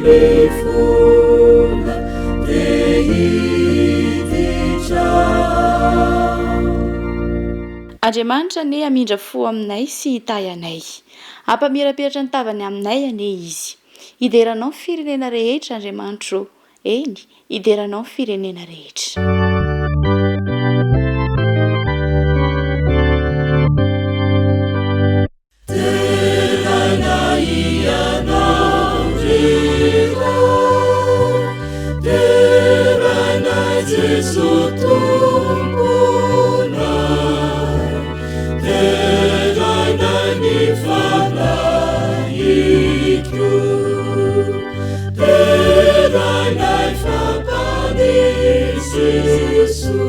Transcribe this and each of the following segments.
Lefona te hiditra. Andriamanitra anie hamindra fo aminay sy hitahy anay. Hampamirapiratra ny tavany aminay anie Izy. Hidera Anao ny firenena rehetra, Andriamanitro ô, eny, hidera Anao ny firenena rehetra. Deraina Ianao ry Ray, deraina Jeso Tomponay, deraina ny Fanahiko, deraina fa Mpamonjy Jeso.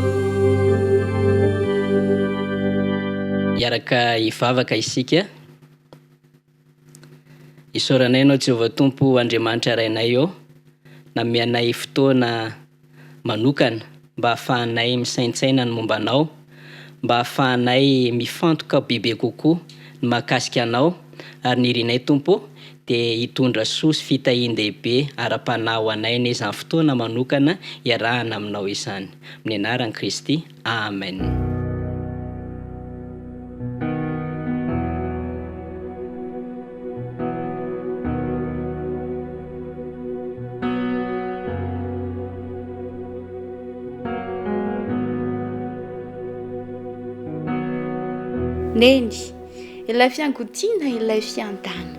Hiaraka hivavaka isika. Isaoranay Anao Jehovah Tompo Andriamanitra Rainay ô, nanome anay fotoana manokana mba hahafahanay misaintsaina ny momba Anao, mba hahafahanay mifantoka bebe kokoa ny mahakasika Anao, ary ny irinay Tompo ô, dia hitondra soa sy fitahian-dehibe ara-panahy ho anay anie izany fotoana manokana iarahana Aminao izany. Amin'ny anaran'i Kristy. Amen. Neny, ilay fiangotiana ilay fiandana,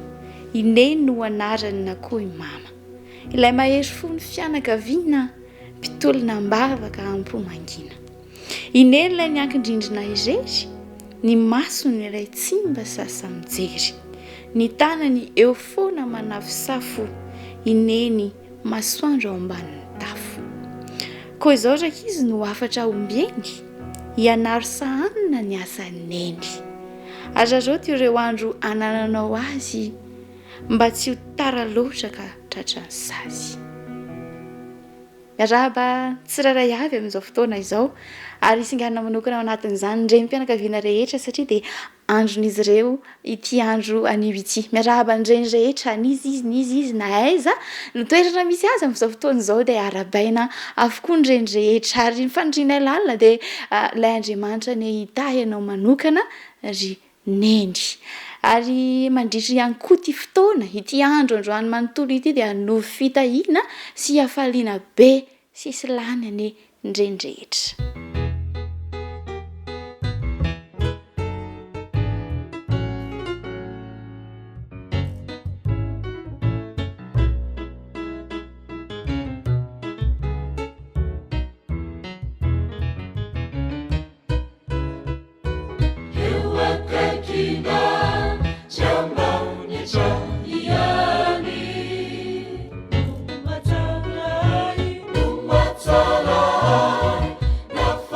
i Neny no anarany na koa i Mama. Ilay mahery fo ny fianakaviana, mpitolona am-bavaka am-po mangina. I Neny ilay miankin-drindrina irery, ny masony ilay tsy mba sasa-mijery. Ny tanany eo foana manafosafo, i Neny masoandro ao ambanin'ny tafo. Koa izao rankizy no hafatra ombieny, ianaro sahanina ny asan'i Neny. Araraoty ireo andro anananao azy, mba tsy ho tara loatra ka tratran'ny sazy. Miarahaba tsirairay avy amin'izao fotoana izao ary hisinganina manokana ao anatin'izany ny renim-pianakaviana rehetra satria dia andron'izy ireo ity andro anio ity. Miarahaba ny reny rehetra, n'iza izy n'iza izy na aiza no toerana misy azy amin'izao fotoana izao dia arahabaina avokoa ny reny rehetra ary ny fanirianay lalina dia ilay Andriamanitra anie hitahy anao manokana ry Neny. Ary mandritra ihany koa ity fotoana, ity andro androany manontolo ity dia hanovo fitahiana sy hafaliana be sisy lany anie ny reny rehetra. Eo akaikinao tsy ambany ihany. No mahatsara ahy, no mahatsara ahy.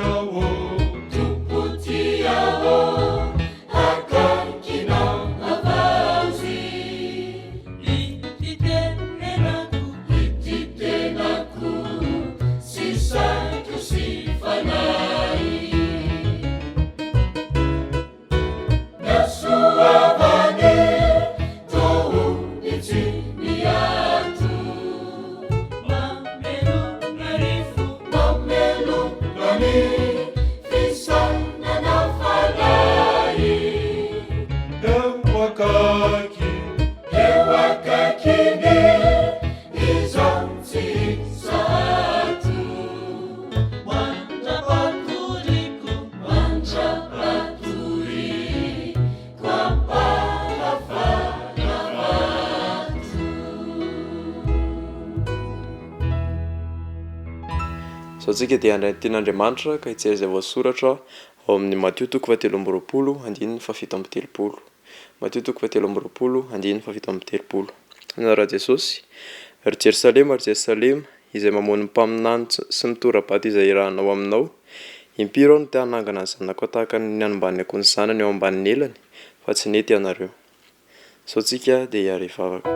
ô. Tompo tia ô, akaikinao havaozy. Ity tenako, ity tenako, sy saiko sy fanahy. Izao tsika dia handray ny tenin'Andriamanitra ka hijery izay voasoratra ao amin'ny Matio toko fahatelo amby 20 andininy fahafito amby 30. Matio toko fahatelo amby 20 andininy fahafito amby 30. Ny anaran'i Jesosy, Ry Jerosalema, ry Jerosalema, izay mamono ny mpaminany sy mitora-bato izay irahanao aminao, impiry aho no te hanangana ny zanakao tahaka ny nanomban'ny akoho ny zanany eo ambanin'ny elany, fa tsy nety ianareo. Izao tsika dia hiara-hivavaka.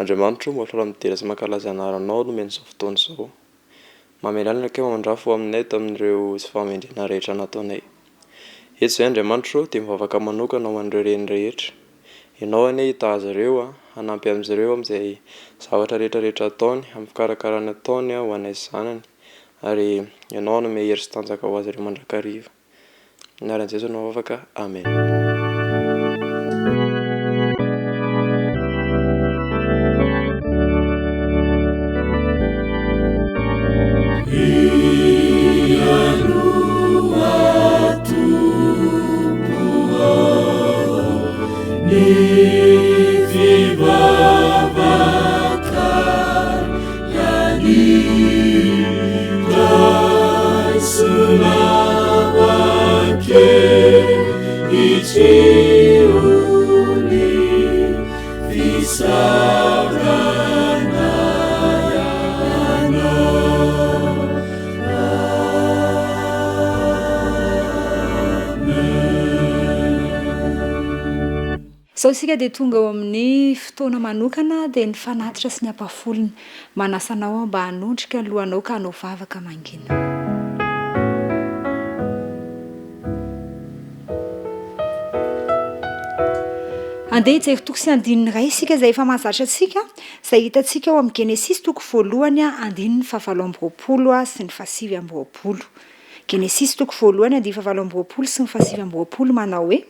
Andriamanitro o, mahafaly midera sy mankalaza ny anaranao nomena izao fotoana izao. Mamelà ny helokay mamindrafo ho aminay tamin'ireo tsy fahamendrehana rehetra nataonay. Eto izay Andriamanitro o, dia mivavaka manokana ho an'ireo reny rehetra. Ianao anie hitaha azy ireo, hanampy amin'izy ireo amin'izay zavatra rehetra rehetra ataony, amin'ny fikarakarana ataony ho anay zanany. Ary Ianao hanome hery sy tanjaka ho azy ireo mandrakariva. Amin'ny anaran'i Jesoa no mivavaka, Amen. Izao isika dia tonga eo amin'ny fotoana manokana dia ny fanatitra sy ny ampahafolony. Manasa anao aho mba hanondrika ny lohanao ka hanao vavaka mangina. Andeha hijery toko sy andininy iray isika izay efa mahazatra antsika, izay hitantsika ao amin'ny Genesisy toko voalohany andininy fahavalo amby 20 sy ny fahasivy amby 20. Genesisy toko voalohany andininy fahavalo amby 20 sy ny fahasivy amby 20 manao hoe,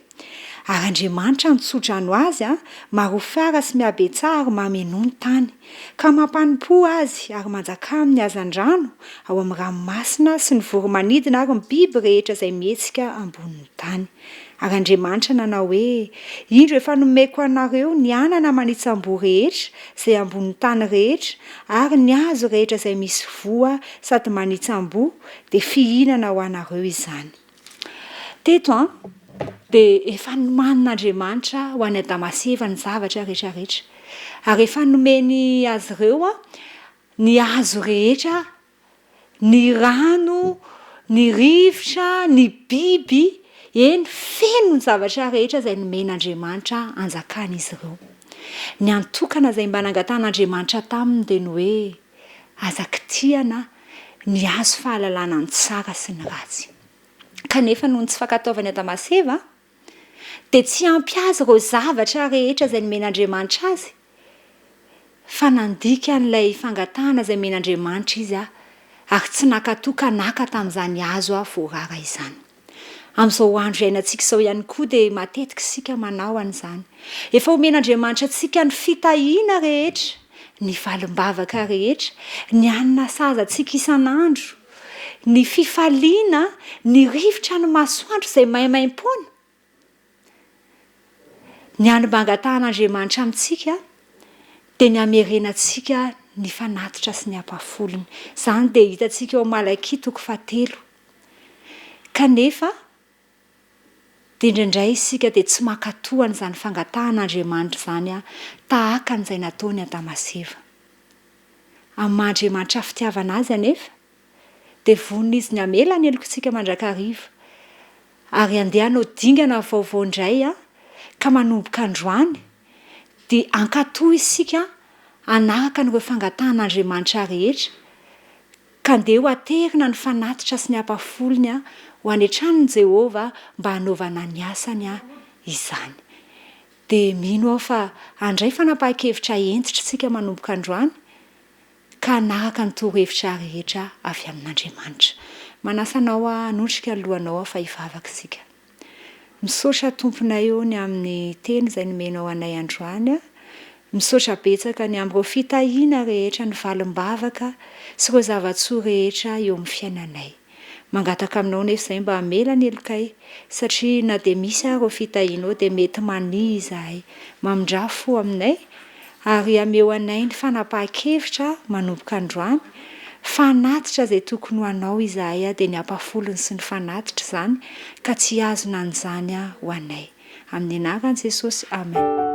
Ary Andriamanitra nitso-drano azy, marofara sy mihabetsaha ary mamenoa ny tany. Ka mampanompoa azy ary manjakà amin'ny hazandrano ao amin'ny ranomasina sy ny voro-manidina ary ny biby rehetra izay mihetsika ambonin'ny tany. Ary Andriamanitra nanao hoe, Indro efa nomeko anareo ny anana manitsam-boa rehetra izay ambonin'ny tany rehetra ary ny hazo rehetra izay misy voa sady manitsam-boa, dia fihinana ho anareo izany. Teto an, dia efa nomanin'Andriamanitra ho an'i Adama sy Eva ny zavatra rehetra rehetra. Ary efa nomeny azy ireo an, ny hazo rehetra, ny rano, ny rivotra, ny biby, eny feno ny zavatra rehetra izay nomen'Andriamanitra hanjakan'izy ireo. Ny antokana izay mba nangatahan'Andriamanitra taminy dia ny hoe, Aza kitihana ny hazo fahalalana ny tsara sy ny ratsy. Kanefa noho ny tsy fankatoavan'i Adama sy Eva, dia tsy ampy azy ireo zavatra rehetra izay nomen'Andriamanitra azy, fa nandika an'ilay fangatahana izay nomen'Andriamanitra izy ary tsy nankatò ka naka tamin'izany hazo voarara izany. Amin'izao andro iainantsika izao ihany koa dia matetika isika manao an'izany. Efa omen'Andriamanitra antsika ny fitahiana rehetra, ny valim-bavaka rehetra, ny hanina sahaza antsika isan'andro, ny fifaliana, ny rivotra, ny masoandro izay maimaimpoana. Ny andro mba angatahan'Andriamanitra amintsika dia ny hamerenantsika ny fanatitra sy ny ampahafolony. Izany dia hitantsika ao Malakia toko fahatelo. Kanefa, dia indraindray isika dia tsy mankatò an'izany fangatahan'Andriamanitra izany tahaka an'izay nataon'i Adama sy Eva. Amin'ny maha Andriamanitra fitiavana Azy anefa, dia vonona Izy ny hamela ny helokintsika mandrakariva, ary handeha hanao dingana vaovao indray ka manomboka androany dia hankatò isika hanaraka an'ireo fangatahan'Andriamanitra rehetra, ka ndeha ho aterina ny fanatitra sy ny ampahafolony ho any an-tranon'i Jehovah mba hanaovana ny asany izany. Dia mino aho fa handray fanapahan-kevitra hentitra isika manomboka androany, ka hanaraka ny torohevitra rehetra avy amin'Andriamanitra. Manasa anao aho hanondrika ny lohanao aho fa hivavaka isika. Misaotra Tomponay ô ny amin'ny teny izay nomenao anay androany. Misaotra betsaka ny amin'ireo fitahiana rehetra, ny valim-bavaka sy ireo zava-tsoa rehetra eo amin'ny fiainanay. Mangataka aminao nefa izahay mba hamela ny helokay satria na dia misy ary ireo fitahianao dia mety mania izahay. Mamindrà fo aminay ary ameo anay ny fanapahan-kevitra manomboka androany fa hanatitra izay tokony ho anao izahay dia ny ampahafolony sy ny fanatitra izany ka tsy hihazona an'izany ho anay. Amin'ny anaran'i Jesosy, amen.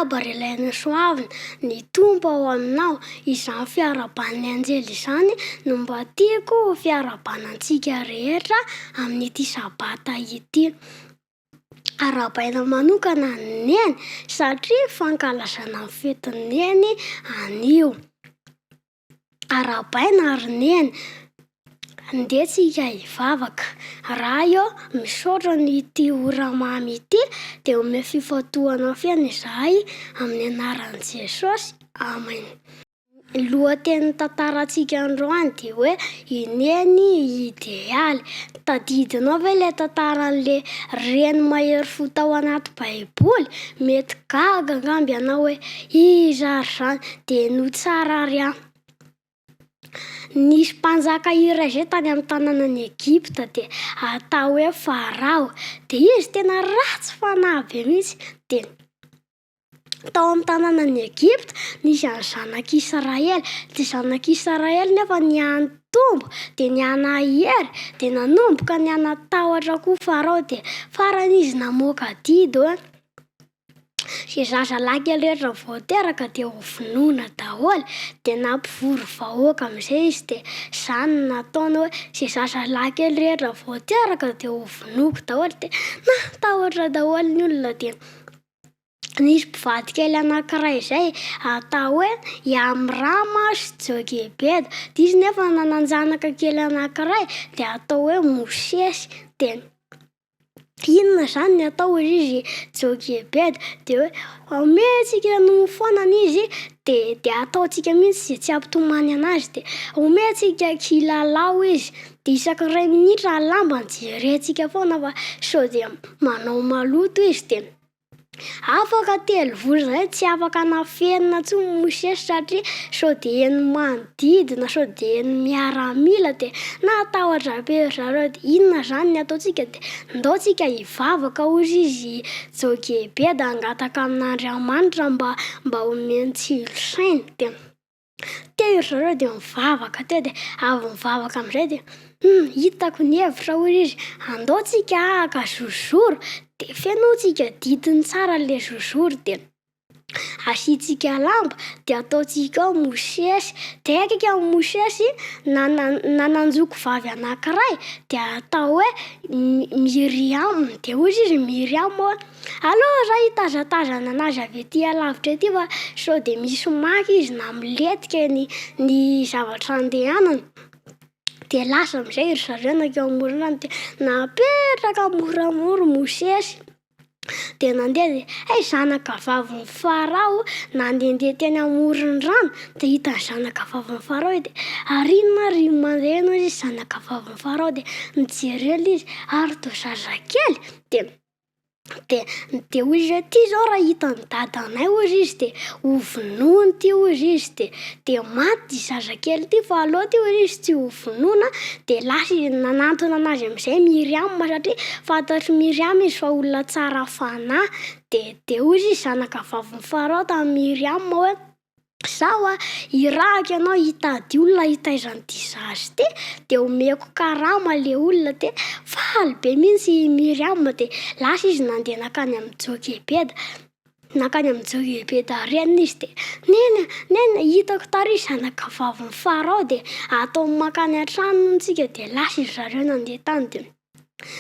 Miarahaba ry ilay nosoavina, ny Tompo ao aminao. Izany fiarahaban'ny anjely izany no mba tiako ho fiarahabana antsika rehetra amin'ity sabata ity. Arahabaina manokana ny Neny satria fankalazana ny fetin'ny Neny anio. Arahabaina ry Neny, ndeha tsika hivavaka. Ray ô, misaotra an'ity ora mamy ity, dia omeo fifantohana feno izahay amin'ny anaran'i Jesosy. Amen. Ny lohatenin'ny tantarantsika androany dia hoe i Neny idealy. Tadidinao ve ilay tantaran'ilay reny mahery fo tao anaty Baiboly? Mety gaga angamba ianao hoe iza ary izany? Dia henoy tsara ary an! Nisy mpanjaka iray izay tany amin'ny tanànan'i Egypta dia atao hoe Farao. Dia izy tena ratsy fanahy be mihitsy. Dia Tao amin'ny tanànan'i Egypta, nisy an'ny zanak'Israely. Dia zanak'Israely nefa nihanitombo, dia nihanahery, dia nanomboka nihanatahotra koa Farao. Dia farany izy namoaka didy hoe, Izay zazalahy kely rehetra vao teraka dia hovonoina daholo. Dia nampivory vahoaka amin'izay izy, dia izany no nataony hoe, Izay zazalahy kely rehetra vao teraka dia hovonoiko daholo. Dia natahotra daholo ny olona. Dia Nisy mpivady kely anankiray izay atao hoe i Amrama sy Jokebeda. Dia izy nefa nanan-janaka kely anankiray dia atao hoe Mosesy. Dia inona izany ny atao hoy izy Jokebeda? Dia hoe omentsika ny foanana izy dia dia ataontsika mihitsy izay tsy hampitomany anazy. Dia omentsika kilalao izy. Dia isaky ny iray minitra ny lambany jerentsika foana fa sao dia manao maloto izy. Dia Afaka telovola izay tsy afaka nafenina intsony Mosesy satria sao dia heno manodidina, sao dia heno miaramila dia natahotra be ry zareo dia inona izany ny ataontsika dia ndao tsika hivavaka hoy izy Jokebeda hangataka amin'Andriamanitra mba mba homeny tsilo saina dia Teo ry zareo dia mivavaka teo dia avy nivavaka amin'izay dia hum hitako ny hevitra hoy izy, andao tsika haka zozoro dia fenointsika didiny tsara ilay zozoro dia asiantsika lamba dia ataontsika ao Mosesy, dia akaiky amin'i Mosesy nana- nanan-joko vavy anankiray dia atao hoe Miriama, dia hoy izy Miriama hoe. Aleo za hitazatazana anazy avy ety alavitra ety fa sao dia misy maka izy na milentika ny ny zavatra andehanany. Dia lasa amin'izay ry zareo nankeo amoron-drano dia napetraka moramora Mosesy. Dia nandeha dia hay zanaka vavin'i Farao nandehandeha teny amoron-drano dia hitan'ny zanaka vavin'i Farao dia ary inona ary iny mandeha iny hoy izy zanaka vavin'i Farao dia nijery ela izy ary toa zazakely dia Dia dia hoy izy hoe ty zao raha hitan'i dadanay hozy izy dia ho vonoiny ty hozy izy dia dia maty ty zazakely ty fa aleo ty hozy izy tsy ho vonoina dia lasa izy nanantona anazy amin'izay Miriam satria fantatr'i Miriam izy fa olona tsara fanahy dia dia hozy izy zanaka vavin'i Farao tamin'i Miriam hoe Izaho a, irahako ianao hitady olona hitaiza an'ity zaza ity, dia omeko karama ilay olona dia faly be mihitsy i Myriam dia lasa izy nandeha nankany amin'i Jokebeda, nankany amin'i Jokebeda reniny izy dia neny a, neny a, hitako tary zanaka vavin'i Farao dia ataony mankany an-tranony tsika dia lasa izy zareo nandeha tany dia.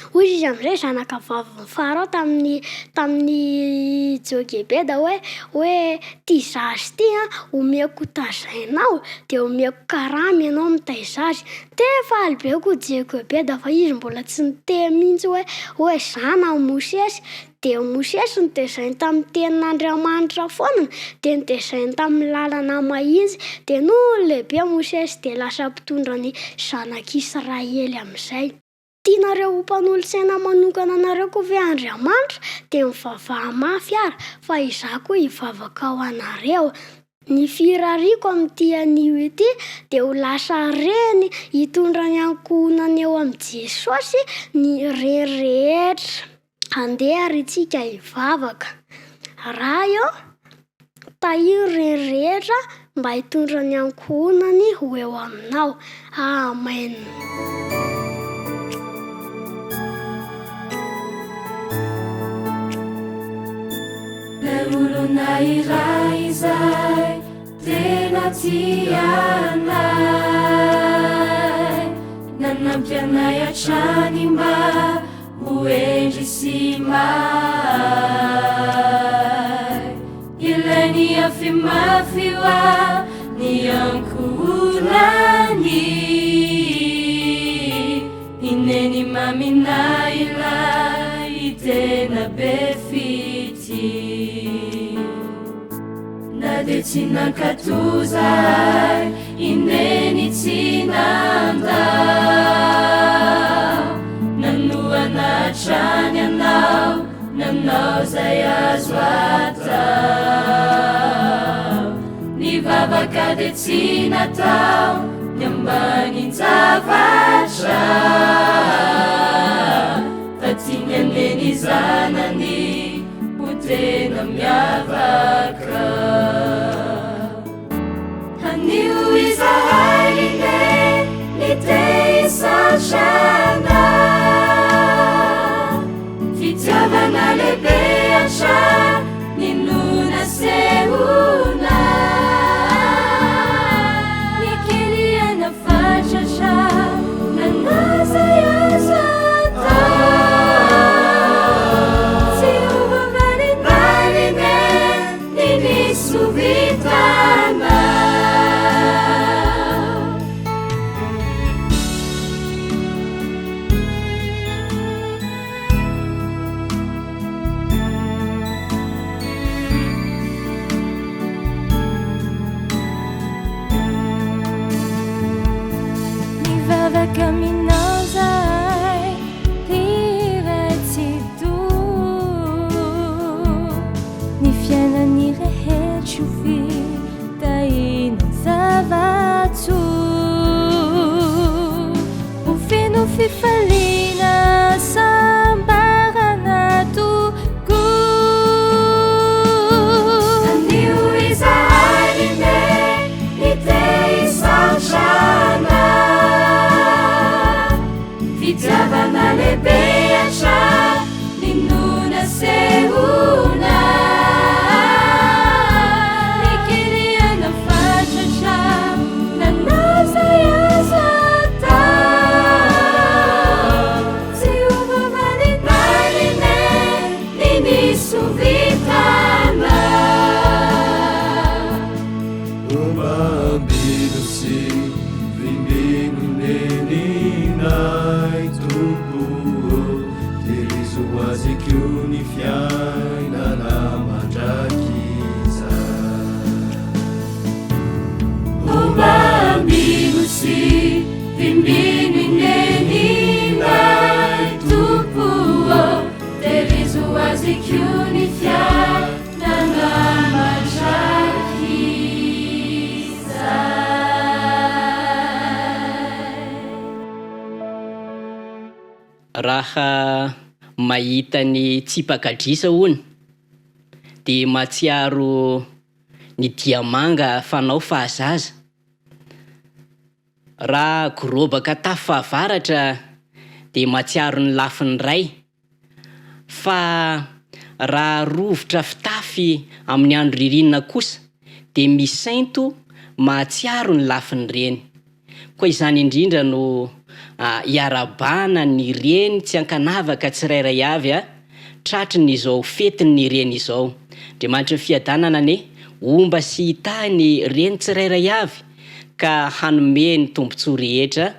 Hoy izy amin'izay zanaka vavin'i Farao tamin'i tamin'i Jokebeda hoe hoe ity zaza ity an, omeko tazainao dia omeko karama ianao mitaiza azy. Dia faly be koa Jokebeda fa izy mbola tsy niteny mihitsy hoe hoe zanany Mosesy. Dia Mosesy notezainy tamin'ny tenin'Andriamanitra foana, dia notezainy tamin'ny lalana mahitsy. Dia nony lehibe Mosesy dia lasa mpitondra ny zanak'Israely amin'izay. Tianareo ho mpanolotsaina manokana anareo koa ve Andriamanitra? Dia mivavaha mafy ary, fa izaho koa hivavaka ho anareo. Ny firariako amin'ity anio ity dia ho lasa reny hitondra ny ankohonany eo amin'i Jesosy ny reny rehetra. Andeha ary isika hivavaka. Ray ô, tahio ireny rehetra mba hitondra ny ankohonany ho eo aminao. Amen. Ilay olona. Ilay iray izay tena tia anay, nanampy anay hatrany mba ho hendry sy mahay. Ilay niafy mafy ho an'ny ankohonany. I Neny maminay ilay tena be fitia. Na dia tsy nankatò zahay, i Neny tsy nandà. Nanohana hatrany anao. Nanao izay azo atao. Ny vavaka dia tsy natao ny ambanin-javatra. Fa tiany anie ny zanany ho tena miavaka. Anio izahay ry Neny te hisaotra anao. Fitiavana lehibe hatrany no nasehonao. Ny keliana fatratra nanao izay azo atao. Tsy ho voavalinay ry Neny. Ny nisy ho vitanao. Mivavaka aminao zahay ry Ray Tsitoha. Ny fiainan'ny rehetra ho fitahiana zava-tsoa. Ho feno fifaliana hasambarana tokoa. Anio izahay ry Neny te hisaotra Anao. Fitiavana lehibe hatrany no nasehonao. Nikiriana fatratra nanao izay azo atao. Tsy ho voavalinay ry Neny ny soa vitanao. Ombambino sy vimbino neninay Tompo ô, Tehirizo ho azy koa ny fiainana mandrakizay. Ombambino sy vimbino i neninay Tompo ô, Tehirizo ho azy koa ny fiainana. Raha mahita ny tsipakadrisa hono dia mahatsiaro ny diamanga fanao fahazaza. Raha gorobaka tafo fahavaratra dia mahatsiaro ny lafiny iray. Fa raha rovitra fitafy amin'ny andro ririnina kosa dia misento mahatsiaro ny lafiny reny. Koa izany indrindra no iarahabana ny reny tsy ankanavaka tsirairay avy tratry ny izao fetin'ny reny izao. Andriamanitry ny fiadanana anie homba sy hitahy ny reny tsirairay avy ka hanome ny tombontsoa rehetra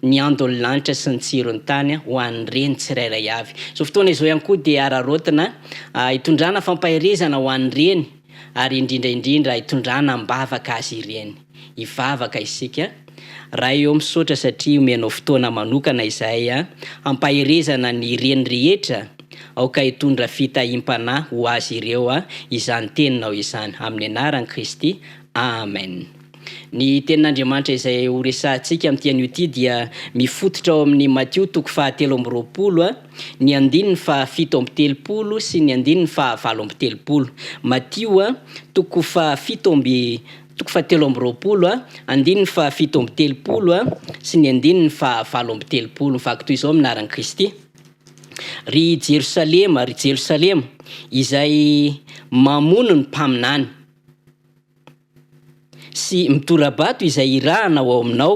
ny andon'ny lanitra sy ny tsiron'ny tany ho an'ny reny tsirairay avy. Izao fotoana izao ihany koa dia araraotina hitondrana fampaherezana ho an'ny reny ary indrindra indrindra hitondrana am-bavaka azy ireny. Hivavaka isika. Ray ô misaotra satria omenao fotoana manokana izahay hampaherezana ny reny rehetra, aoka hitondra fitahiam-panahy ho azy ireo izany teninao izany. Amin'ny anaran'i Kristy. Amen. Ny Tenin'Andriamanitra izay ho resahantsika amin'ity anio ity dia mifototra ao amin'ny Matio toko fahatelo amby roapolo, ny andininy fahafito amby telopolo sy ny andininy fahavalo amby telopolo. Matio toko fahafito amby toko fahatelo amby roapolo, andininy fahafito amby telopolo sy ny andininy fahavalo amby telopolo. Mivaky toy izao amin'ny anaran'i Kristy. Ry Jerosalema, ry Jerosalema, izay mamono ny mpaminany, sy mitora-bato izay irahana ho ao aminao,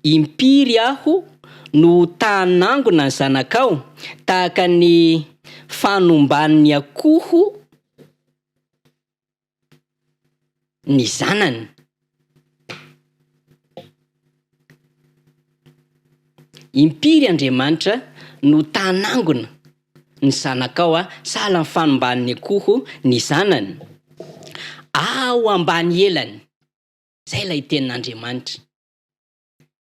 impiry aho no ta-hanangona ny zanakao tahaka ny fanomban'ny akoho ny zanany. Impiry Andriamanitra no ta-hanangona ny zanakao sahala amin'ny fanomban'ny akoho ny zanany? Ao ambany elany. Izay ilay tenin'Andriamanitra.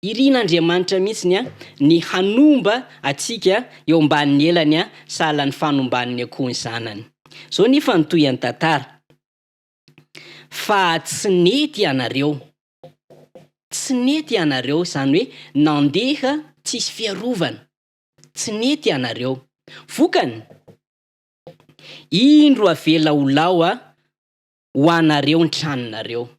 Irin'Andriamanitra mihitsy ny ny hanomba antsika eo ambanin'ny elany sahala ny fanomban'ny akoho ny zanany. Izao nefa ny tohin'ny tantara. Fa tsy nety ianareo. Tsy nety ianareo, izany hoe nandeha tsisy fiarovana. Tsy nety ianareo. Vokany, indro avela ho lao ho anareo ny tranonareo.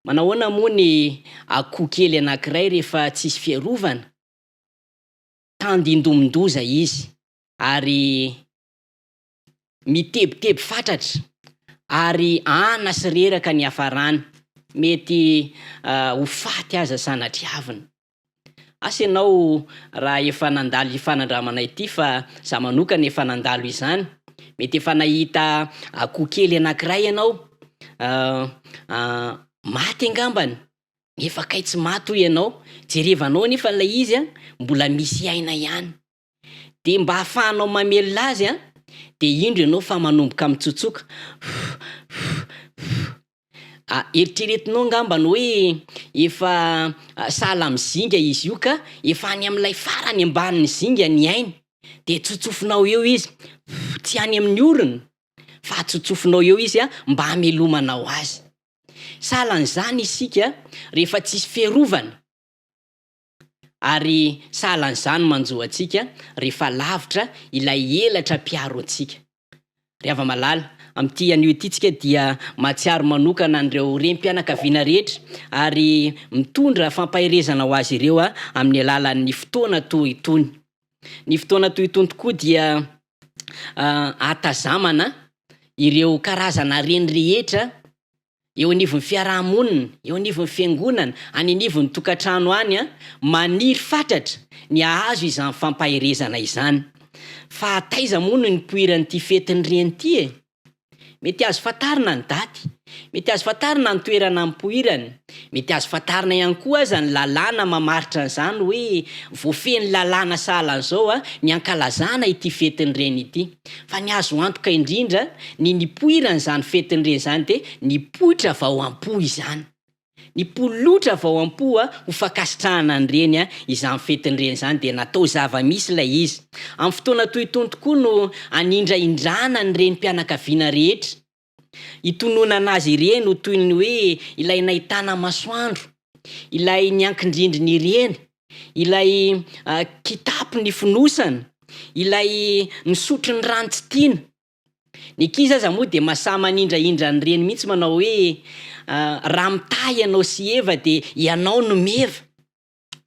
Manahoana moa ny akoho kely anankiray rehefa tsisy fiarovana? Tandindomin-doza izy ary mitebiteby fatratra ary ana sy reraka ny hiafarany, mety ho faty aza sanatriavina. Asa ianao raha efa nandalo ity fanandramana ity fa za manokana efa nandalo izany, mety efa nahita akoho kely anankiray ianao maty angambany nefa kay tsy maty hoy ianao, jerevanao anefa ilay izy an, mbola misy aina ihany, de mba ahafahanao mamelona azy an, de indro ianao fa manomboka mitsotsoka Ah, eritreretinao angamba ny hoe efa sahala amin'ny zinga izy io ka efa any amin'ilay farany ambanin'ny zinga ny ainy, dia tsotsofinao eo izy, tsy any amin'ny orona fa tsotsofinao eo izy mba hamelomanao azy. Sahala an'izany isika rehefa tsisy fiarovana. Ary sahala an'izany manjo antsika rehefa lavitra ilay elatra mpiaro antsika. Ry hava-malala, amin'ity anio ity tsika dia mahatsiaro manokana an'ireo renim-pianakaviana rehetra ary mitondra fampaherezana ho azy ireo amin'ny alalan'ny fotoana toa itony. Ny fotoana toy itony tokoa dia ahatazamana ireo karazana reny rehetra eo anivon'ny fiaraha-monina, eo anivon'ny fiangonana, any anivon'ny tokantrano any, maniry fatratra ny hahazo izany fampaherezana izany. Fa taiza moa no nipoiran'ity fetin'ny reny ity e? Mety azo fantarina ny daty, mety azo fantarina ny toerana nipoirany, mety azo fantarina ihany koa aza ny lalàna mamaritra an'izany hoe voafehin'ny lalàna sahala an'izao ny hankalazana ity fetin'ny reny ity. Fa ny azo antoka indrindra, ny nipoiran'izany fetin'ireny izany dia nipoitra avy ao am-po izany. Nipolotra avy ao am-po ho fankasitrahana an'ireny izany fetin'ireny izany dia natao zava-misy ilay izy. Amin'ny fotoana toy itony tokoa no anindrahindrana ny renim-pianakaviana rehetra. Itononana azy ireny ho toy ny hoe ilay nahitana masoandro, ilay niankin-drindrina ireny, ilay kitapo nifonosana, ilay nisotro ny rano tsy tiana. Ny ankizy aza moa dia mahasahy manindrahindra an'ireny mihitsy manao hoe raha mitaha ianao sy Eva dia ianao no meva.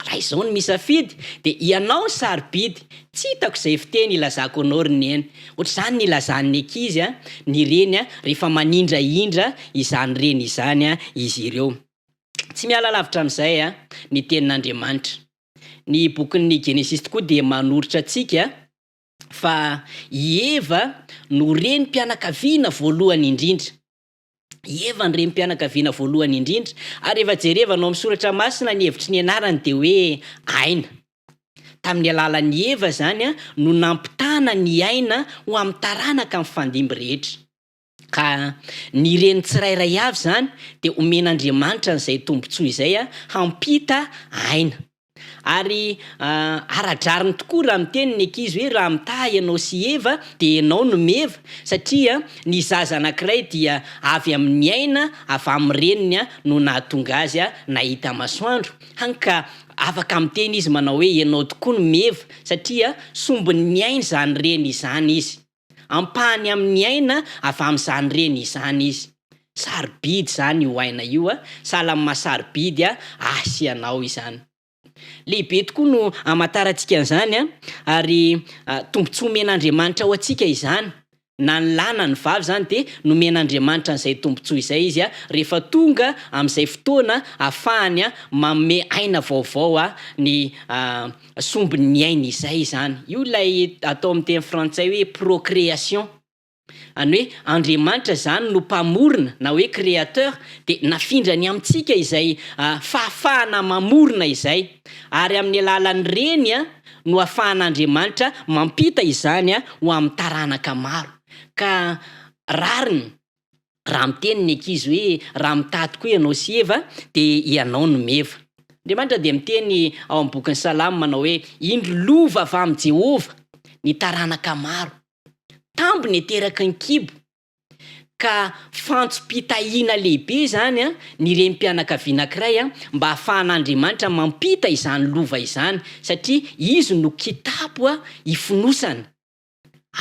Raha izao no misafidy dia ianao no sarobidy, tsy hitako izay fiteny ilazako anao ry neny. Ohatr'izany ny ilazan'ny ankizy ny reny rehefa manindrahindra izany reny izany izy ireo. Tsy miala lavitra amin'izay ny tenin'Andriamanitra. Ny bokin'ny Genesisy tokoa dia manoritra antsika fa i Eva no renim-pianakaviana voalohany indrindra. I Eva ny renim-pianakaviana voalohany indrindra, ary rehefa jerevana ao amin'ny soratra masina ny hevitry ny anarany dia hoe aina. Tamin'ny alalan'i Eva izany no nampitana ny aina ho amin'ny taranaka mifandimby rehetra. Ka ny reny tsirairay avy izany dia omen'Andriamanitra an'izay tombontsoa izay hampita aina. Ary ara-drariny tokoa raha miteny ny ankizy hoe raha mitaha ianao sy Eva dia ianao no meva satria ny zaza anankiray dia avy amin'ny aina avy amin'ny reniny no nahatonga azy nahita masoandro hany ka afaka miteny izy manao hoe ianao tokoa no meva satria sombin'ny aina izany reny izany izy. Ampahany amin'ny aina avy amin'izany reny izany izy. Sarobidy izany io aina io, sahala amin'ny maha sarobidy ahy sy ianao izany. Lehibe tokoa no hamantarantsika an'izany ary tombontsoa omen'Andriamanitra ho antsika izany. Na ny lahy na ny vavy izany dia nomen'Andriamanitra an'izay tombontsoa izay izy rehefa tonga amin'izay fotoana ahafahany manome aina vaovao ny sombin'ny ainy izay izany. Io ilay atao amin'ny teny frantsay hoe procréation. Any hoe Andriamanitra izany no mpamorona na hoe créateur dia nafindrany amintsika izay fahafahana mamorona izay. Ary amin'ny alalan'ireny no ahafahan'Andriamanitra mampita izany ho amin'ny taranaka maro. Ka rariny raha miteny ny ankizy hoe raha mitady koa ianao sy Eva dia ianao no meva. Andriamanitra dia miteny ao amin'ny bokin'ny Salamo manao hoe indro lova avy amin'i Jehovah ny taranaka maro. Tambiny ateraky ny kibo. Ka fantsom-pitahiana lehibe izany ny renim-pianakaviana ankiray mba hahafahan'Andriamanitra mampita izany lova izany satria Izy no kitapo ifonosana.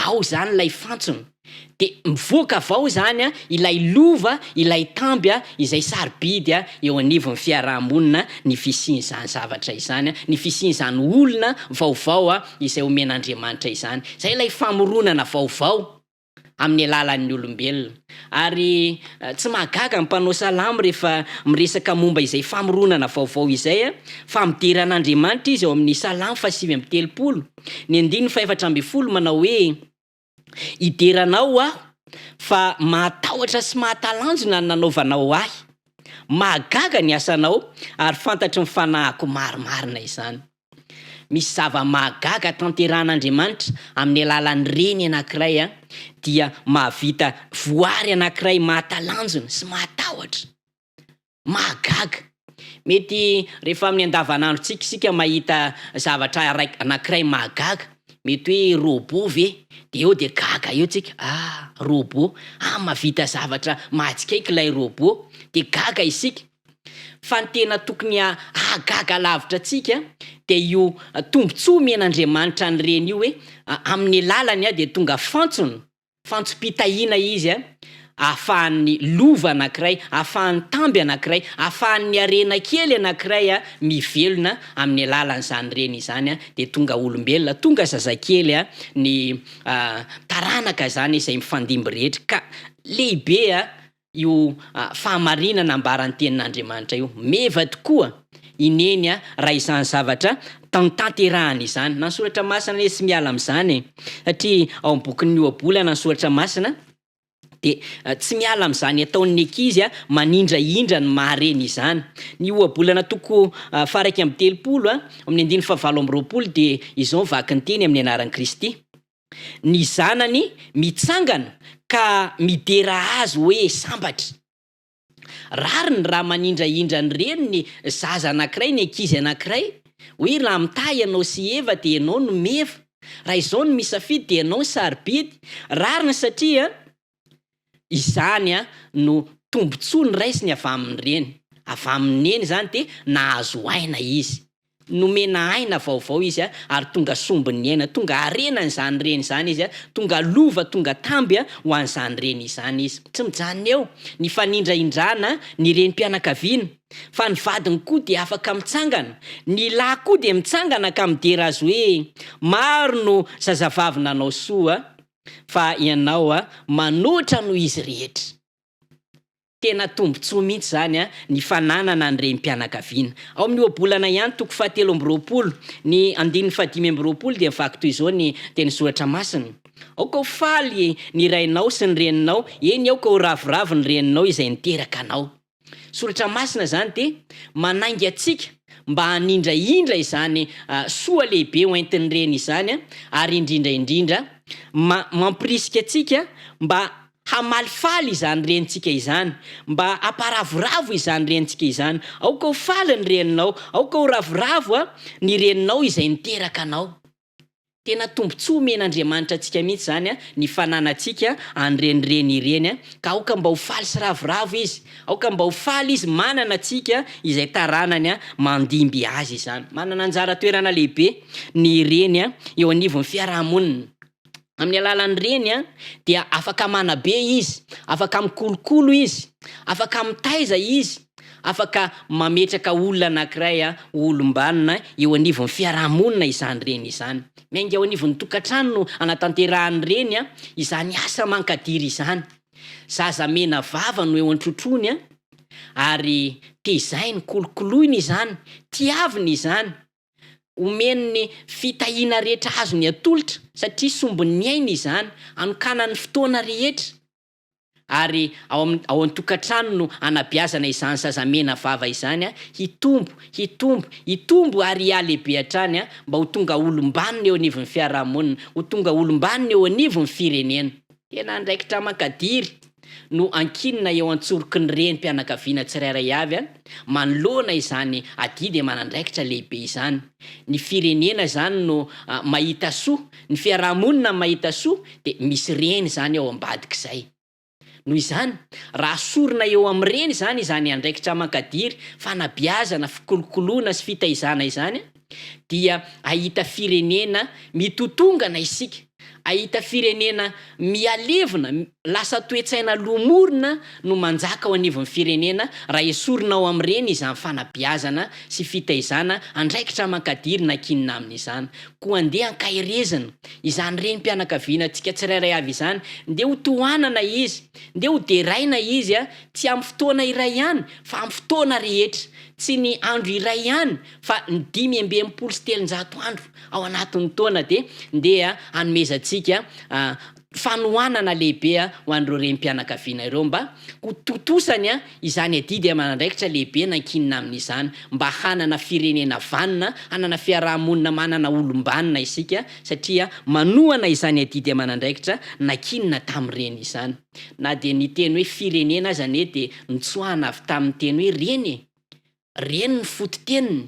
Ao izany ilay fantsona. Dia mivoaka avy ao izany ilay lova, ilay tamby izay sarobidy eo anivon'ny fiaraha-monina ny fisian'izany zavatra izany, ny fisian'izany olona vaovao izay omen'Andriamanitra izany. Izay ilay famoronana vaovao amin'ny alalan'ny olombelona. Ary tsy mahagaga ny mpanao salamo rehefa miresaka momba izay famoronana vaovao izay, fa midera an'Andriamanitra izy ao amin'ny Salamo fahasivy amby telopolo, ny andininy fahefatra ambin'ny folo manao hoe, Hidera Anao aho, fa mahatahotra sy mahatalanjona ny nanaovanao ahy. Mahagaga ny asanao, ary fantatry ny fanahiko marimarina izany. Misy zava-mahagaga tanterahan'Andriamanitra amin'ny alalan'ny reny anankiray, dia mahavita voary anankiray mahatalanjona sy mahatahotra. Mahagaga. Mety rehefa amin'ny andavanandrontsika isika mahita zavatra anankiray mahagaga, mety hoe robot ve? Dia eo dia gaga eo tsika, ah robot, ah mahavita zavatra mahatsikaiky ilay robot, dia gaga isika. Fa ny tena tokony hahagaga lavitra antsika dia io tombontsoa omen'Andriamanitra an'ireny io hoe amin'ny alalany dia tonga fantsona, fantsom-pitahiana izy ahafahan'ny lova anankiray, ahafahan'ny tamby anankiray, ahafahan'ny harena kely anankiray mivelona amin'ny alalan'izany reny izany dia tonga olombelona, tonga zazakely ny taranaka izany izay mifandimby rehetra ka lehibe io fahamarinana ambaran'ny tenin'Andriamanitra io. Meva tokoa i Neny raha izany zavatra tantanterahany izany. Na ny soratra masina anie tsy miala amin'izany e! Satria ao amin'ny bokin'ny Ohabolana ny soratra masina dia tsy miala amin'izany ataon'ny ankizy manindrahindra ny maha reny izany. Ny Ohabolana toko faha-31 amin'ny andininy fahavalo amby roapolo dia izao ny vakin-teny amin'ny anaran'i Kristy. Ny zanany mitsangana ka midera azy hoe sambatra. Rariny raha manindrahindra ny reniny zaza anankiray, ny ankizy anankiray, hoe raha mitaha ianao sy Eva dia ianao no meva, raha izao no misafidy dia ianao no sarobidy. Rariny satria izany no tombotsoa noraisiny avy amin'ny reny. Avy amin'ny neny izany dia nahazo aina izy. Nomena aina vaovao izy ary tonga sombin'ny aina, tonga harenan'izany reny izany izy, tonga lova, tonga tamby ho an'izany reny izany izy. Tsy mijanona eo ny fanindrahindrana ny renim-pianakaviana fa ny vadiny koa dia afaka mitsangana, ny lahy koa dia mitsangana ka midera azy hoe, maro no zazavavy nanao soa fa ianao manoatra noho izy rehetra. Tena tombontsoa mihitsy izany ny fananana ny renim-pianakaviana. Ao amin'ny Ohabolana ihany, toko fahatelo amby roapolo, ny andininy fahadimy amby roapolo dia mivaky toy izao ny teny soratra masina, Aoka ho faly ny rainao sy ny reninao, eny, aoka ho ravoravo ny reninao izay niteraka anao. Soratra masina izany dia manainga antsika mba hanindrahindra izany soa lehibe ho entin'ny reny izany ary indrindra indrindra mampirisika antsika mba Hamalifaly izany renintsika izany, mba hamparavoravo izany renintsika izany. Aoka ho faly ny reninao, aoka ho ravoravo ny reninao izay niteraka anao. Tena tombontsoa omen'Andriamanitra antsika mihitsy izany ny fananantsika an'ireny reny ireny, ka aoka mba ho faly sy ravoravo izy, aoka mba ho faly izy manana antsika izay taranany mandimby azy izany. Manana anjara toerana lehibe ny reny eo anivon'ny fiarahamonina. Amin'ny alalan'ireny dia afaka manabe izy, afaka mikolokolo izy, afaka mitaiza izy, Afaka mametraka olona anankiray ho olom-banona eo anivon'ny fiaraha-monina izany reny izany. Miainga eo anivon'ny tokantrano no anatanterahan'ny reny izany asa mankadiry izany. Zaza mena vava no eo an-trotroany ary tezainy, kolokoloiny izany, tiaviny izany. Omeny ny fitahiana rehetra azony atolotra satria sombin'ny ainy izany, anokanany fotoana rehetra. Ary ao amin'ny ao an-tokantrano no anabeazana izany zaza mena vava izany hitombo, hitombo, hitombo ary hihalehibe hatrany mba ho tonga olom-banona eo anivon'ny fiarahamonina, ho tonga olom-banona eo anivon'ny firenena. Tena andraikitra mankadiry no ankinina eo an-tsoroky ny renim-pianakaviana tsirairay avy manoloana izany adidy aman'andraikitra lehibe izany. Ny firenena izany no mahita soa, ny fiaraha-monina mahita soa dia misy reny izany ao ambadik'izay. Noho izany, raha asorina eo amin'ny reny izany izany andraikitra mankadiry, fanabeazana, fikolokoloana sy fitaizana izany, dia hahita firenena mitotongana isika, hahita firenena mihalevona, lasa toe-tsaina lomorina no manjaka ao anivon'ny firenena raha esorina ao amin'ny reny izany fanabeazana sy fitaizana andraikitra mankadiry nankinina aminy izany. Koa andeha ankaherezina izany renim-pianakaviana antsika tsirairay avy izany, ndeha ho tohanana izy, ndeha ho deraina izy, tsy amin'ny fotoana iray ihany fa amin'ny fotoana rehetra, tsy ny andro iray ihany fa ny 365 andro ao anatin'ny taona dia ndeha hanomezantsika fanohanana lehibe ho an'ireo renim-pianakaviana ireo mba ho tontosany izany adidy aman'andraikitra lehibe nankinina aminy izany mba hanana firenena vanona, hanana fiaraha-monina manana olom-banona isika satria manohana izany adidy aman'andraikitra nankinina tamin'ireny izany. Na dia ny teny hoe firenena aza anie dia notsoahana avy tamin'ny teny hoe reny e! Reny ny fototeniny.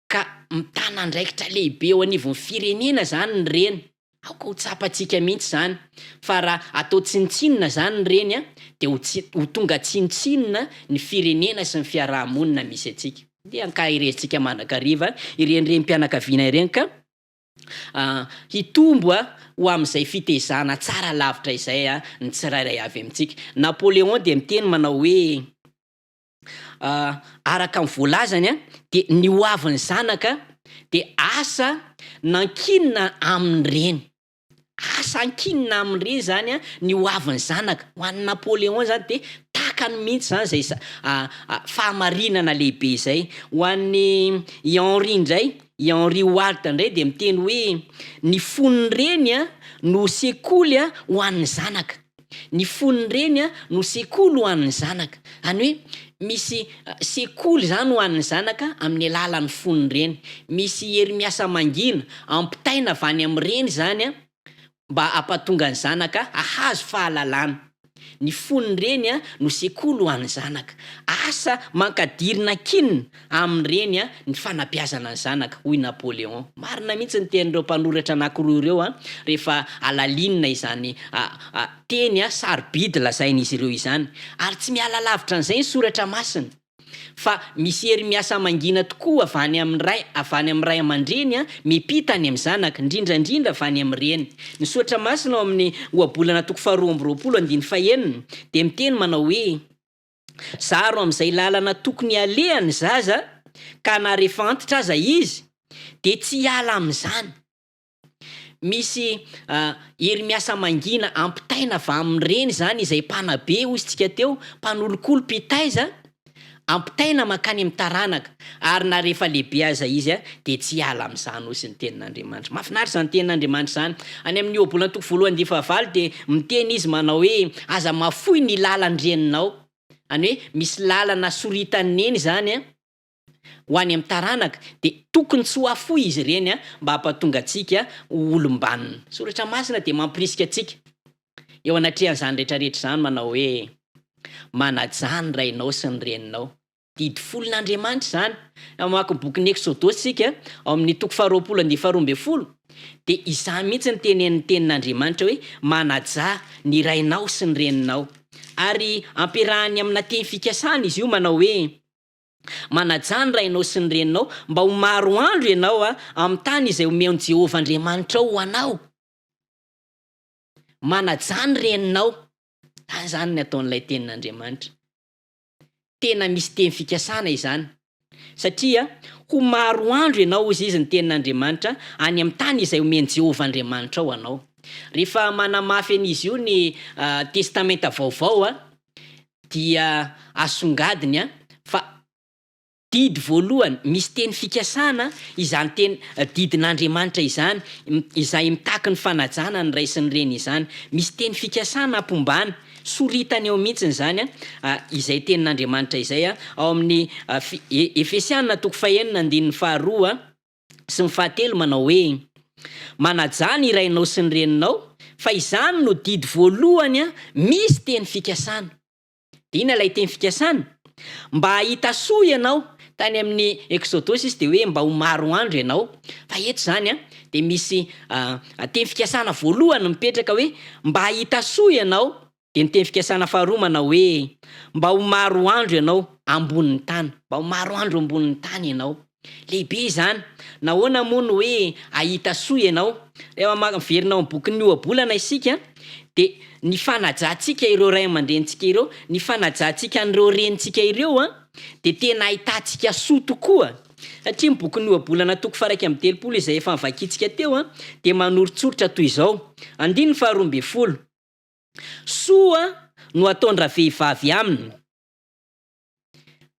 Ka mitana andraikitra lehibe eo anivon'ny firenena izany ny reny. Aoka ho tsapantsika mihitsy izany fa raha atao tsinontsinona izany ny reny dia ho tsy ho tonga tsinontsinona ny firenena sy ny fiaraha-monina misy antsika. Ndeha ankaherezintsika mandrakariva ireny renim-pianakaviana ireny ka hitombo ho amin'izay fitezana tsara lavitra izay ny tsirairay avy amintsika. Napoléon dia miteny manao hoe. Araka ny voalazany dia ny ho avin'ny zanaka dia asa nankinina amin'ny reny. Asa ankinina amin'ny reny izany ny ho avin'ny zanaka. Ho an'i Napoléon izany dia takany mihitsy izany izay fahamarinana lehibe izay. Ho an'i i Henri indray, i Henri Ward indray dia miteny hoe ny fon'ny reny no sekoly ho an'ny zanaka. Ny fon'ny reny no sekoly ho an'ny zanaka. Izany hoe misy sekoly izany ho an'ny zanaka amin'ny alalan'ny fon'ny reny. Misy hery miasa mangina ampitaina avy any amin'ny reny izany mba hampatonga ny zanaka hahazo fahalalana. Ny fon'ny reny no sekoly ho an'ny zanaka. Asa mankadiry nankinina amin'ny reny ny fanabeazana ny zanaka, hoy Napoléon. Marina mihitsy ny tenin'ireo mpanoratra anankiroa ireo rehefa halalinina izany teny sarobidy lazain'izy ireo izany. Ary tsy miala lavitra an'izay ny Soratra Masina, fa misy hery miasa mangina tokoa avy any amin'ny ray, avy any amin'ny ray aman-dreny miampita any amin'ny zanaka, indrindra indrindra avy any amin'ny reny. Ny Soratra Masina ao amin'ny Ohabolana toko faharoa amby roapolo andininy fahenina dia miteny manao hoe, Zaro amin'izay lalana tokony haleha ny zaza ka na rehefa antitra aza izy dia tsy hiala amin'izany. Misy hery miasa mangina ampitaina avy amin'ny reny izany izay mpanabe hoy isika teo, mpanolokolo, mpitaiza, ampitaina mankany amin'ny taranaka ary na rehefa lehibe aza izy dia tsy hiala amin'izany hoy ny tenin'Andriamanitra. Mahafinaritra izany tenin'Andriamanitra izany. Any amin'ny Ohabolana toko voalohany andininy fahavalo dia miteny izy manao hoe aza mahafoy ny lalan-dreninao. Izany hoe misy lalana soritan'i Neny izany ho any amin'ny taranaka dia tokony tsy ho afoy izy ireny mba hampatonga antsika ho olom-banona. Soratra masina dia mampirisika antsika eo anatrehan'izany rehetra rehetra izany manao hoe manajà ny rainao sy ny reninao. Didy folon'Andriamanitra izany. Raha mamaky ny bokin'ny Eksodosy isika, ao amin'ny toko faharoapolo andiany faharoa ambin'ny folo, dia izany mihitsy no tenenin'ny Tenin'Andriamanitra hoe, Manajà ny rainao sy ny reninao. Ary ampiarahany amina teny fikasana izy io manao hoe, Manajà ny rainao sy ny reninao, mba ho maro andro ianao amin'ny tany izay omen'i Jehovah Andriamanitrao ho anao. Manajà ny reninao. Izany izany ny ataon'ilay Tenin'Andriamanitra. Tena misy teny fikasana izany. Satria ho maro andro ianao, hozy izy, ny tenin'Andriamanitra, any amin'ny tany izay omen'i Jehovah Andriamanitrao anao. Rehefa manamafy an'izy io ny Testamenta Vaovao, dia asongadiny fa Didy voalohany, misy teny fikasana izany teny didin'Andriamanitra izany, izay mitaky ny fanajana ny ray sy ny reny izany. Misy teny fikasana ampombana, soritany ao mihitsy izany izay tenin'Andriamanitra izay, ao amin'ny Efesiana toko fahenina andininy faharoa sy ny fahatelo manao hoe, Manajà ny rainao sy ny reninao, fa izany no didy voalohany misy teny fikasana. Dia inona ilay teny fikasana? Mba hahita soa ianao. Tany amin'ny Eksodosy izy dia hoe mba ho maro andro ianao. Fa eto izany an, dia misy teny fikasana voalohany mipetraka hoe mba hahita soa ianao. Dia ny teny fikasana faharoa manao hoe mba ho maro andro ianao ambonin'ny tany. Mba ho maro andro ambonin'ny tany ianao. Lehibe izany. Nahoana moa no hoe hahita soa ianao? Rehefa miverina ao amin'ny bokin'ny Ohabolana isika, dia ny fanajantsika ireo ray aman-drenintsika ireo, ny fanajantsika an'ireo renintsika ireo, dia tena ahitantsika soa tokoa. Satria ny bokin'ny Ohabolana toko faha-31 izay efa novakintsika teo, dia manoritsoritra toy izao, andininy faharoa ambin'ny folo, Soa no ataon-dravehivavy aminy.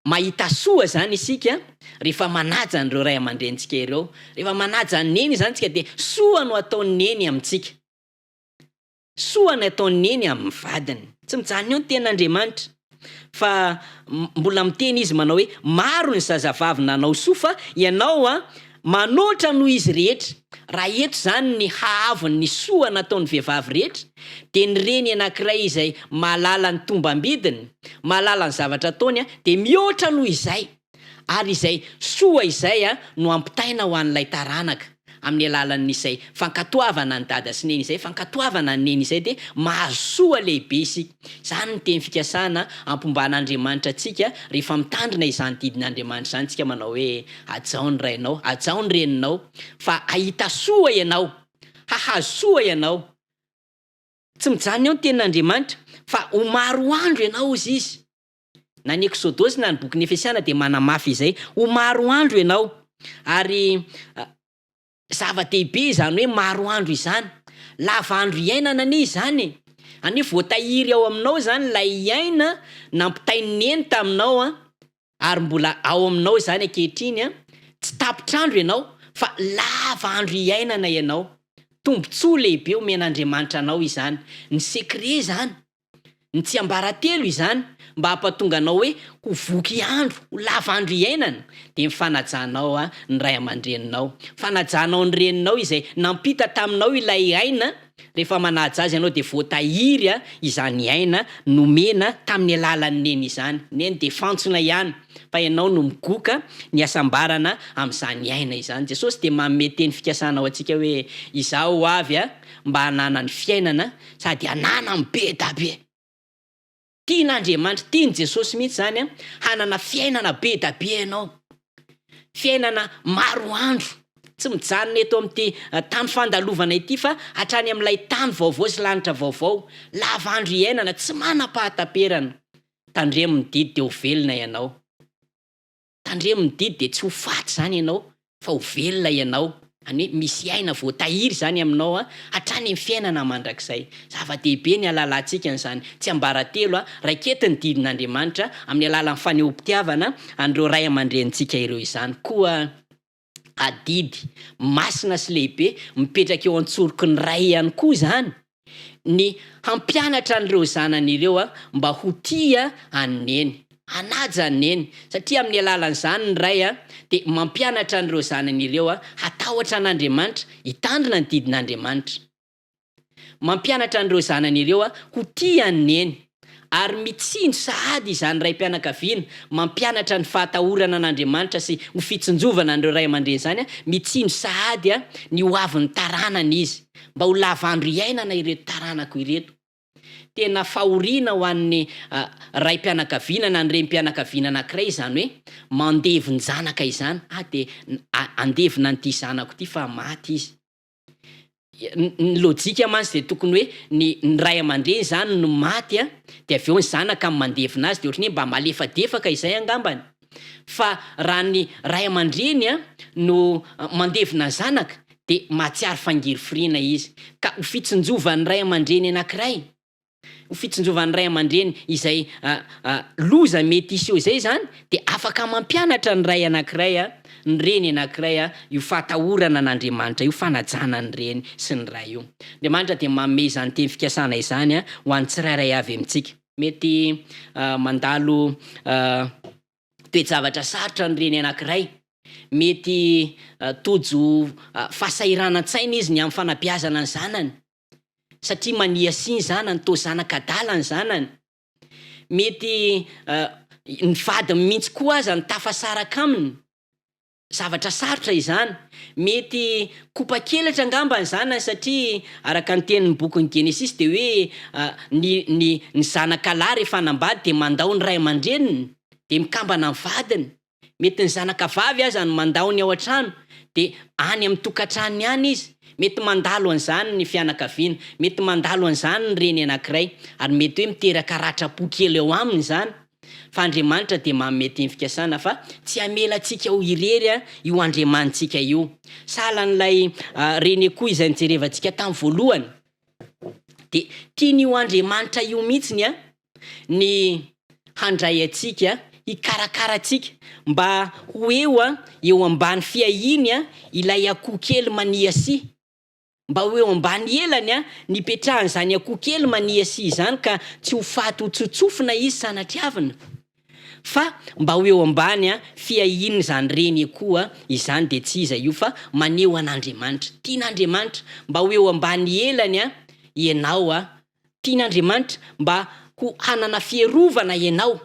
Mahita soa izany isika rehefa manaja an'ireo ray aman-drenintsika ireo. Rehefa manaja an'i Neny izany isika dia soa no ataon'i Neny amintsika. Soa ny ataon'i Neny amin'ny vadiny. Tsy mijanona eo ny tenin'Andriamanitra fa mbola miteny izy manao hoe maro ny zazavavy nanao soa fa ianao an manoatra noho izy rehetra. Raha eto izany ny haavon'ny soa nataon'ny vehivavy rehetra, dia ny reny anankiray izay mahalala ny tombam-bidiny, mahalala ny zavatra ataony, dia mihoatra noho izay. Ary izay soa izay no ampitaina ho an'ilay taranaka, amin'ny alalan'izay fankatoavana an'i dada sy neny izay, fankatoavana an'i neny izay, dia mahazo soa lehibe isika. Izany ny teny fikasana ampomban'Andriamanitra antsika rehefa mitandrina izany didin'Andriamanitra izany isika manao hoe, Hajao ny rainao, hajao ny reninao, fa hahita soa ianao, hahazo soa ianao. Tsy mijanona eo ny tenin'Andriamanitra, fa ho maro andro ianao, hozy izy. Na ny Eksodosy na ny bokin'ny Efesiana dia manamafy izay, ho maro andro ianao. Ary zava-dehibe izany hoe maro andro izany. Lava andro iainana anie izany e! Anie voatahiry ao aminao izany ilay aina nampitain'i Neny taminao an! Ary mbola ao aminao izany ankehitriny an, tsy tapitr'andro ianao fa lava andro iainana ianao. Tombontsoa lehibe omen'Andriamanitra anao izany. Ny secret izany, ny tsiambaratelo izany mba hampatonga anao hoe ho voky andro, ho lava andro iainana dia ny fanajanao ny ray aman-dreninao. Fanajanao ny reninao izay nampita taminao ilay aina Rehefa manaja azy ianao dia voatahiry izany aina nomena tamin'ny alalan'i Neny izany. Neny dia fantsona ihany fa ianao no migoka ny hasambarana amin'izany aina izany. Jesosy dia manome teny fikasana ho antsika hoe, Izaho ho avy mba hananany fiainana sady hananany be da be. Tian'Andriamanitra, tian'i Jesosy mihitsy izany hanana fiainana be da be ianao. Fiainana maro andro. Tsy mijanona eto amin'ity tany fandalovana ity fa hatrany amin'ilay tany vaovao sy lanitra vaovao. Lava andro iainana, tsy manam-pahataperana. Tandremo ny didy dia ho velona ianao. Tandremo ny didy dia tsy ho faty izany ianao fa ho velona ianao, izany hoe misy aina voatahiry izany aminao hatrany amin'ny fiainana mandrakizay. Zava-dehibe ny hahalalantsika an'izany tsiambaratelo raiketin'ny ny didin'Andriamanitra amin'ny alalan'ny fanehoam-pitiavana an'ireo ray aman-drenintsika ireo izany. Koa adidy masina sy lehibe mipetraka eo an-tsoroky ny ray ihany koa izany ny hampianatra an'ireo zanany ireo mba ho tia an'i Neny, hanaja an'i Neny, satria amin'ny alalan'izany ny ray dia mampianatra an'ireo zanany ireo hatahotra an'Andriamanitra, hitandrina ny didin'Andriamanitra. Mampianatra an'ireo zanany ireo ho tia an'i Neny, ary mitsinjo sahady izany raim-pianakaviana mampianatra ny fahatahorana an'Andriamanitra sy ho fitsinjovana an'ireo ray aman-dreny izany, mitsinjo sahady ny ho avin'ny taranany izy, mba ho lava andro iainana ireto taranako ireto. Tena fahoriana ho an'ny raim-pianakaviana na ny renim-pianakaviana anankiray izany hoe mandevin-janaka izany, ah dia andevina an'ity zanako ity fa maty izy. Ny lojika mantsy dia tokony hoe ny ny ray aman-dreny izany no maty an, dia avy eo ny zanaka no mandevina azy dia ohatran'ny hoe mba malefadefaka izay angambany. Fa raha ny ray aman-dreny an no mandevina ny zanaka dia mahatsiaro fangirifiriana izy. Ka ho fitsinjovan'ny ray aman-dreny anankiray, Ho fitsinjovan'ny ray aman-dreny izay loza mety hiseho izay izany dia afaka mampianatra ny ray anankiray, ny reny anankiray io fahatahorana an'Andriamanitra io, fanajana ny reny sy ny ray io. Andriamanitra dia manome izany teny fikasana izany ho an'ny tsirairay avy amintsika. Mety mandalo toe-javatra sarotra ny reny anankiray. Mety tojo fahasahiranan-tsaina izy ny amin'ny fanabeazana ny zanany. satria maniasia ny zanany, toa zanaka adala ny zanany. Mety ny vadiny mihitsy koa aza no tafasaraka aminy, zavatra sarotra izany. Mety kopa-kelatra angamba ny zanany satria araka ny tenin'ny bokin'ny Genesisy dia hoe ny ny ny zanaka lahy rehefa hanambady dia mandao ny ray aman-dreniny dia mikambana amin'ny vadiny. Mety ny zanaka vavy aza no mandao ny ao an-trano dia any amin'ny tokantranony any izy. Mety mandalo an'izany ny fianakaviana, mety mandalo an'izany ny reny anankiray ary mety hoe miteraka ratram-po kely eo aminy izany. Fa Andriamanitra dia manome teny fikasana fa tsy hamela antsika ho irery io Andriamanitsika io. Sahala an'ilay reny akoho izay nojerevantsika tamin'ny voalohany dia tian'io Andriamanitra io mihitsy ny ny handray antsika, hikarakara antsika mba ho eo eo ambany fiahiany ilay akoho kely maniasia, mba ho eo ambany elany nipetrahan'izany akoho kely maniasia izany ka tsy ho faty ho tsotsofina izy sanatriavina, fa mba ho eo ambany fiahian'izany reny akoho izany dia tsy iza io fa maneho an'Andriamanitra. Tian'Andriamanitra mba ho eo ambany elany ianao Tian'Andriamanitra mba ho hanana fiarovana ianao.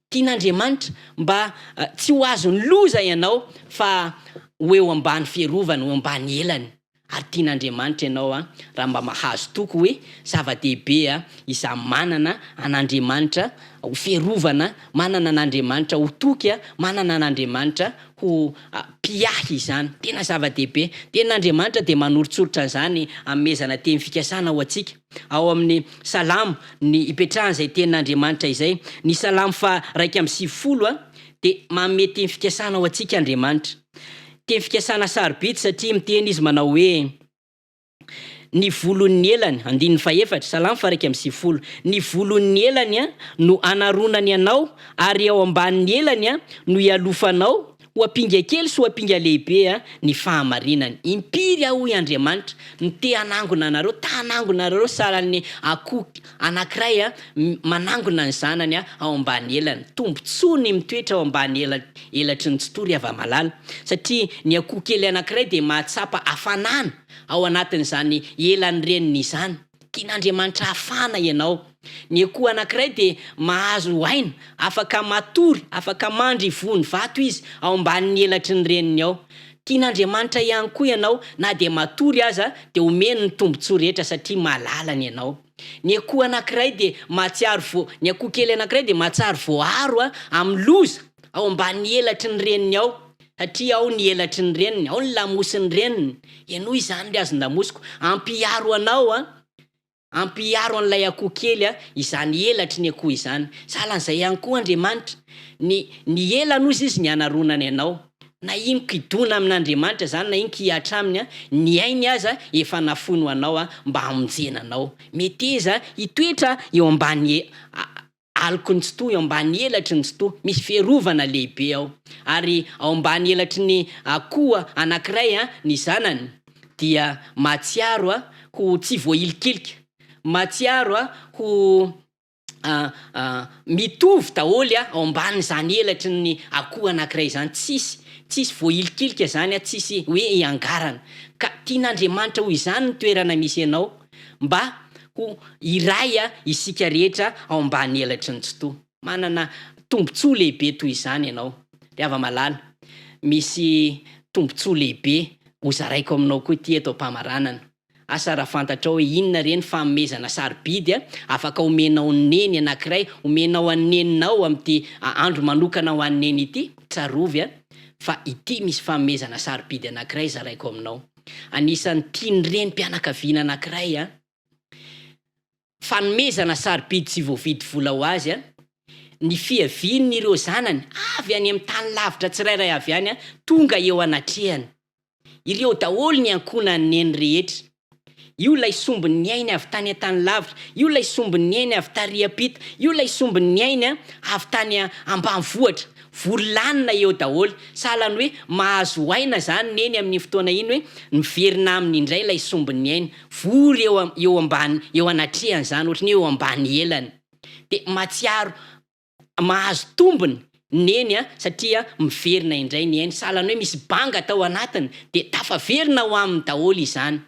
Tian'Andriamanitra mba tsy ho azon'ny loza ianao fa ho eo ambany fiarovany, ho eo ambany elany. Ary tian'Andriamanitra ianao raha mba mahazo toky hoe zava-dehibe izany manana an'Andriamanitra ho fiarovana, manana an'Andriamanitra ho toky, manana an'Andriamanitra ho mpiahy izany. Tena zava-dehibe. Tenin'Andriamanitra dia manoritsoritra an'izany hanomezana teny fikasana ho antsika. Ao amin'ny Salamo, ny ipetrahan'izay Tenin'Andriamanitra izay. Ny Salamo faha 91 dia manome teny fikasana ho antsika Andriamanitra. Teny fikasana sarobidy satria miteny Izy manao hoe. Ny volon'ny elany, andininy fahefatra, Salamo faha-91, Ny volon'ny elany no anaronany anao, ary ao ambanin'ny elany no ialofanao, ho ampinga kely sy ho ampinga lehibe ny fahamarinany. Impiry aho, hoy Andriamanitra, no te hanangona anareo, ta hanangona anareo sahalan'ny akoho anankiray manangona ny zanany ao ambany elany. Tombontsoa ny mitoetra ao ambany elatry ny Tsitoha ry hava-malala, satria ny akoho kely anankiray dia mahatsapa hafanana ao anatin'izany elan'ny reniny izany. Tian'Andriamanitra hafana ianao. Ny akoho anankiray dia mahazo aina, afaka matory, afaka mandry ivohon'ny vato izy ao ambanin'ny elatry ny reniny ao. Tian'Andriamanitra ihany koa ianao na dia matory aza dia omeny ny tombontsoa rehetra satria malalany ianao. Ny akoho anankiray dia mahatsiaro vo, ny akoho kely anankiray dia mahatsiaro voaaro amin'ny loza ao ambanin'ny elatry ny reniny ao. Satria ao ny elatry ny reniny, ao ny lamosin'ny reniny. Henoy izany ry hazon-damosiko, ampiharo anao an, ampiharo an'ilay akoho kely an, izany elatry ny akoho izany. Sahala an'izay ihany koa Andriamanitra, ny, ny elany hozy izy ny hanaronany anao. Na inon-kidona amin'Andriamanitra izany, na inon-kihatra aminy an, ny ainy aza efa nafoiny ho anao an, mba hamonjena anao. Meteza hitoetra eo ambany Aloky ny Tsitoha, eo ambany elatry ny Tsitoha, misy fiarovana lehibe ao. Ary ao ambany elatry ny akoho anankiray ny zanany dia mahatsiaro ho tsy voahilikilika, mahatsiaro ho mitovy daholo ao ambanin'izany elatry ny akoho anankiray izany, tsisy tsisy voahilikilika izany, tsisy hoe iangarana. Ka tian'Andriamanitra ho izany ny toerana misy anao. Mba ho iray isika rehetra ao ambany elatry ny Tsitoha. Manana tombontsoa lehibe toy izany ianao. Ry hava-malala, misy tombontsoa lehibe hozaraiko aminao koa ity eto am-pamaranana. Asa raha fantatrao hoe inona re ny fanomezana sarobidy afaka omenao an'i Neny anankiray, omenao an'i Neninao amin'ity andro manokana ho an'i Neny ity? Tsarovy fa ity misy fanomezana sarobidy anankiray zaraiko aminao. Anisan'ny tian'ny renim-pianakaviana anankiray fanomezana sarobidy tsy voavidy vola ho azy ny fiavian'ireo zanany avy any amin'ny tany lavitra tsirairay avy any tonga eo anatrehany. Ireo daholo ny ankohonan'i Neny rehetra. Io ilay sombin'ny ainy avy tany an-tany lavitra, io ilay sombin'ny ainy avy tary am-pita, io ilay sombin'ny ainy avy tany ambanivohitra. Vory lanina eo daholo. Sahala ny hoe mahazo aina izany Neny amin'iny fotoana iny hoe miverina aminy indray ilay sombin'ny ainy. Vory eo eo ambany eo anatrehany izany, ohatran'ny hoe eo ambany elany. Dia mahatsiaro mahazo tombony Neny a, satria miverina indray ny ainy, sahala ny hoe misy banga tao anatiny dia tafaverina ao aminy daholo izany.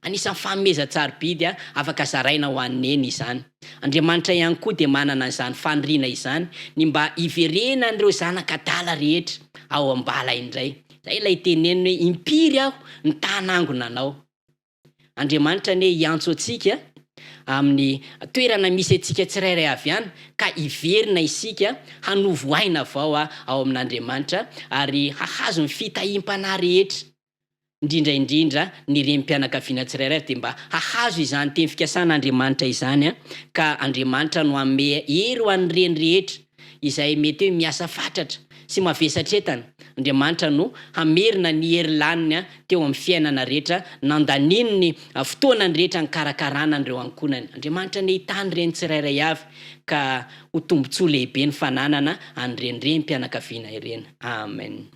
Anisan'ny fanomezan-tsarobidy afaka zaraina ho an'i Neny izany. Andriamanitra ihany koa dia manana an'izany faniriana izany, ny mba hiverenan'ireo zanak'adala rehetra ao am-bala indray. Izay ilay teneniny hoe impiry aho no ta-hanangona anao. Andriamanitra anie hiantso antsika amin'ny toerana misy antsika tsirairay avy any ka hiverina isika hanovo aina vao ao amin'Andriamanitra ary hahazo ny fitahiam-panahy rehetra, indrindra indrindra ny renim-pianakaviana tsirairay avy dia mba hahazo izany teny fikasan'Andriamanitra izany ka Andriamanitra no hanome hery ho an'ny reny rehetra izay mety hoe miasa fatratra sy mavesatretana, Andriamanitra no hamerina ny hery laniny teo amin'ny fiainana rehetra, nandaniany ny fotoanany rehetra nikarakarana an'ireo ankohonany. Andriamanitra anie hitahy ny reny tsirairay avy ka ho tombontsoa lehibe ny fananana an'ireny renim-pianakaviana ireny. Amen.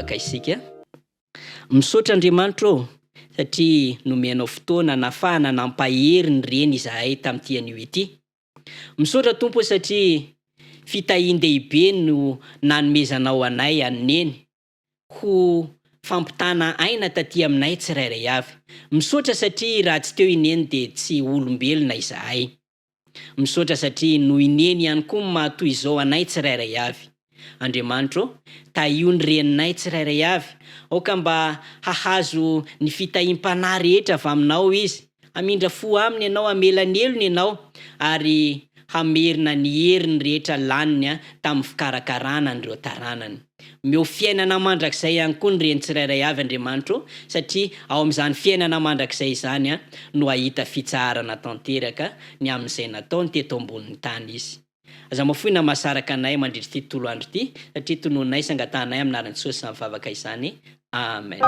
Hivavaka isika. Misaotra Andriamanitra ô, satria nomenao fotoana nafahana nampahery ny reny izahay tamin'ity anio ity. Misaotra Tompo ô satria fitahian-dehibe no nanomezanao anay an'i Neny ho fampitana aina taty aminay tsirairay avy. Misaotra satria raha tsy teo i Neny dia tsy olombelona izahay. Misaotra satria noho i Neny ihany koa no maha toy izao anay tsirairay avy. Andriamanitra ô, tahio ny reninay tsirairay avy, aoka mba hahazo ny fitahiam-panahy rehetra avy aminao izy, hamindra fo aminy Ianao, hamela ny helony Ianao, ary hamerina ny heriny rehetra laniny tamin'ny fikarakarana an'ireo taranany. Omeo fiainana mandrakizay ihany koa ny reny tsirairay avy, Andriamanitra ô, satria ao amin'izany fiainana mandrakizay izany no hahita fitsaharana tanteraka ny amin'izay nataony teto ambonin'ny tany izy. Aza mafoy na mahasaraka anay mandritra ity tontolo andro ity, satria tonononay sy angatahanay amin'ny anaran'i Jesosy izany vavaka izany. Amen.